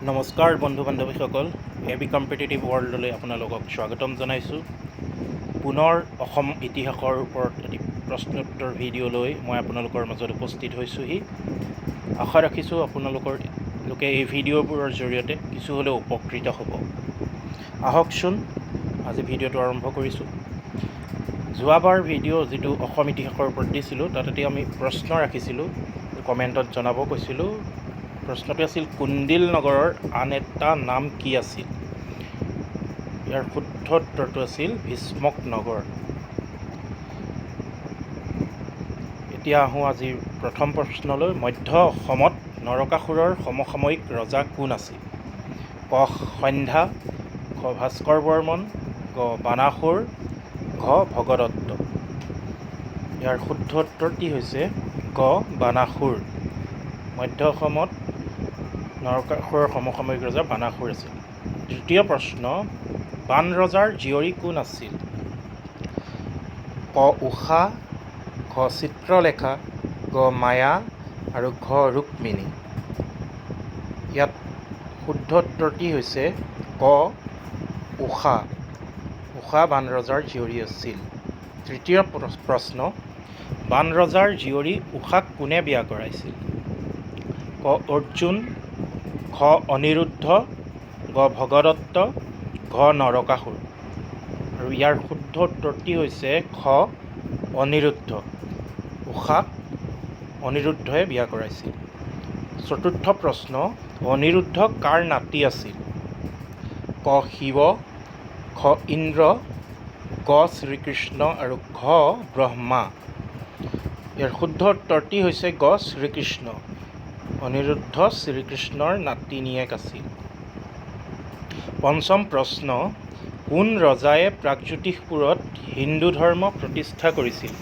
নমস্কাৰ বন্ধু বান্ধৱীসকল, A B competitive ৱৰ্ল্ডলৈ আপোনালোকক স্বাগতম জনাইছোঁ। পুনৰ অসম ইতিহাসৰ ওপৰত এটি প্ৰশ্নোত্তৰ ভিডিঅ' লৈ মই আপোনালোকৰ মাজত উপস্থিত হৈছোঁহি। আশা ৰাখিছোঁ, আপোনালোকৰ লোকে এই ভিডিঅ'বোৰৰ জৰিয়তে কিছু হ'লেও উপকৃত হ'ব। আহকচোন, আজি ভিডিঅ'টো আৰম্ভ কৰিছোঁ। যোৱাবাৰ ভিডিঅ' যিটো অসম ইতিহাসৰ ওপৰত দিছিলোঁ, তাত এটি আমি প্ৰশ্ন ৰাখিছিলোঁ, কমেণ্টত জনাব কৈছিলোঁ। প্ৰশ্নটো আছিল, কুণ্ডিল নগৰৰ আন এটা নাম কি আছিল? ইয়াৰ শুদ্ধ উত্তৰটো আছিল ভীষ্মক নগৰ। এতিয়া আহোঁ আজিৰ প্ৰথম প্ৰশ্নলৈ। মধ্য অসমত নৰকাসুৰৰ সমসাময়িক ৰজা কোন আছিল? ক সন্ধ্যা, খ ভাস্কৰ বৰ্মন, গ বাণাসুৰ, ঘ ভগদত্ত। ইয়াৰ শুদ্ধ উত্তৰটি হৈছে গ বাণাসুৰ। মধ্য অসমত নৰকাসুৰৰ সমসাময়িক ৰজা বাণাসুৰ আছিল। দ্বিতীয় প্ৰশ্ন, বাণ ৰজাৰ জীয়ৰী কোন আছিল? ক ঊষা, খ চিত্ৰলেখা, গ মায়া আৰু ঘ ৰুক্মিণী। ইয়াত শুদ্ধ উত্তৰটি হৈছে ক ঊষা। ঊষা বাণ ৰজাৰ জীয়ৰী আছিল। তৃতীয় প্ৰশ্ন, বাণ ৰজাৰ জীয়ৰী ঊষাক কোনে বিয়া কৰাইছিল? ক অৰ্জুন, খ অনিৰুদ্ধ, গ ভগদত্ত, ঘ নৰকাসুৰ। আৰু ইয়াৰ শুদ্ধ উত্তৰটি হৈছে খ অনিৰুদ্ধ। ঊষাক অনিৰুদ্ধই বিয়া কৰাইছিল। চতুৰ্থ প্ৰশ্ন, অনিৰুদ্ধ কাৰ নাতি আছিল? ক শিৱ, খ ইন্দ্ৰ, গ শ্ৰীকৃষ্ণ আৰু ঘ ব্ৰহ্মা। ইয়াৰ শুদ্ধ উত্তৰটি হৈছে গ শ্ৰীকৃষ্ণ। অনিৰুদ্ধ শ্ৰীকৃষ্ণৰ নাতিনীয়েক আছিল। পঞ্চম প্ৰশ্ন, কোন ৰজায়ে প্ৰাগজ্যোতিষপুৰত হিন্দু ধৰ্ম প্ৰতিষ্ঠা কৰিছিল?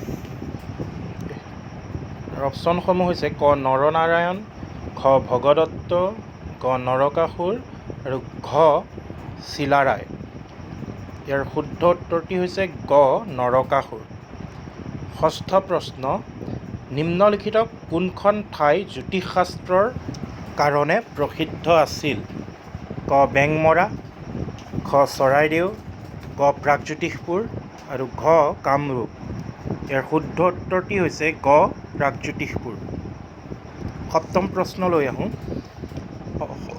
অপশ্যনসমূহ হৈছে ক নৰনাৰায়ণ, খ ভগদত্ত, গ নৰকাসুৰ আৰু ঘ চিলাৰায়। ইয়াৰ শুদ্ধ উত্তৰটি হৈছে গ নৰকাসুৰ। ষষ্ঠ প্ৰশ্ন, নিম্নলিখিত কোনখন ঠাই জ্যোতিষশাস্ত্ৰৰ কাৰণে প্ৰসিদ্ধ আছিল? ক বেংমৰা, খ চৰাইদেউ, গ প্ৰাগজ্যোতিষপুৰ আৰু ঘ কামৰূপ। ইয়াৰ শুদ্ধ উত্তৰটি হৈছে গ প্ৰাগজ্যোতিষপুৰ। সপ্তম প্ৰশ্নলৈ আহোঁ।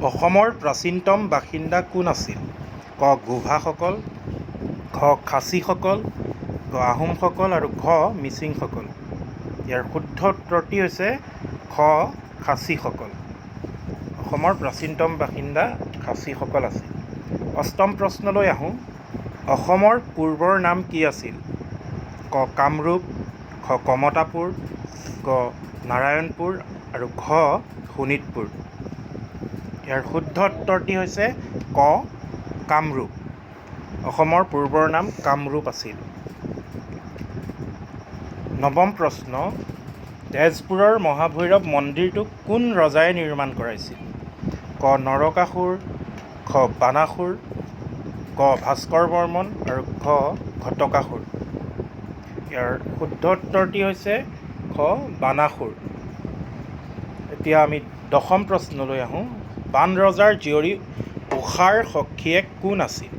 অসমৰ প্ৰাচীনতম বাসিন্দা কোন আছিল? ক গোভাসকল, খ খাচীসকল, গ আহোমসকল আৰু ঘ মিচিংসকল। ইয়াৰ শুদ্ধ উত্তৰটি হৈছে খ খাচীসকল। অসমৰ প্ৰাচীনতম বাসিন্দা খাচীসকল আছিল। অষ্টম প্ৰশ্নলৈ আহোঁ। অসমৰ পূৰ্বৰ নাম কি আছিল? ক কামৰূপ, খ কমতাপুৰ, গ নাৰায়ণপুৰ আৰু ঘ শোণিতপুৰ। ইয়াৰ শুদ্ধ উত্তৰটি হৈছে ক কামৰূপ। অসমৰ পূৰ্বৰ নাম কামৰূপ আছিল। নৱম প্ৰশ্ন, তেজপুৰৰ মহাভৈৰৱ মন্দিৰটো কোন ৰজাই নিৰ্মাণ কৰাইছিল? ক নৰকাসুৰ, খ বাণাসুৰ, গ ভাস্কৰ বৰ্মন আৰু ঘ ঘটকাসুৰ। ইয়াৰ শুদ্ধ উত্তৰটি হৈছে খ বাণাসুৰ। এতিয়া আমি দশম প্ৰশ্নলৈ আহোঁ। বাণ ৰজাৰ জীয়ৰী ঊষাৰ সখীয়েক কোন আছিল?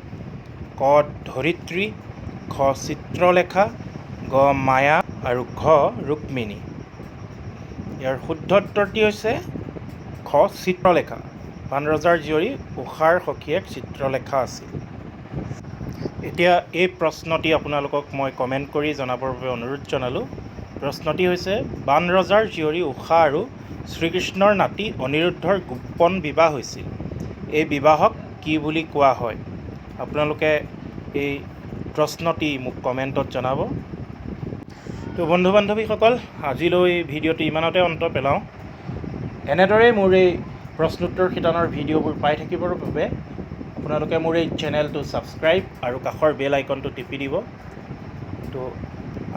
ক ধৰিত্ৰী, খ চিত্ৰলেখা, গ মায়া আৰু ঘ ৰুক্মিণী। ইয়াৰ শুদ্ধ উত্তৰটি হৈছে খ চিত্ৰলেখা। বাণ ৰজাৰ জীয়ৰী ঊষাৰ সখীয়েক চিত্ৰলেখা আছিল। এতিয়া এই প্ৰশ্নটি আপোনালোকক মই কমেণ্ট কৰি জনাবৰ বাবে অনুৰোধ জনালোঁ। প্ৰশ্নটি হৈছে, বাণ ৰজাৰ জীয়ৰী ঊষা আৰু শ্ৰীকৃষ্ণৰ নাতি অনিৰুদ্ধৰ গোপন বিবাহ হৈছিল। এই বিবাহক কি বুলি কোৱা হয়? আপোনালোকে এই প্ৰশ্নটি মোক কমেণ্টত জনাব। তো বন্ধু বান্ধৱীসকল, আজিলৈ ভিডিঅ'টো ইমানতে অন্ত পেলাওঁ। এনেদৰেই মোৰ এই প্ৰশ্নোত্তৰ শিতানৰ ভিডিঅ'বোৰ পাই থাকিবৰ বাবে আপোনালোকে মোৰ এই চেনেলটো ছাবস্ক্ৰাইব আৰু কাষৰ বেল আইকনটো টিপি দিব। তো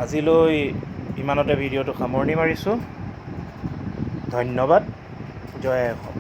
আজিলৈ ইমানতে ভিডিঅ'টো সামৰণি মাৰিছোঁ। ধন্যবাদ। জয় অসম।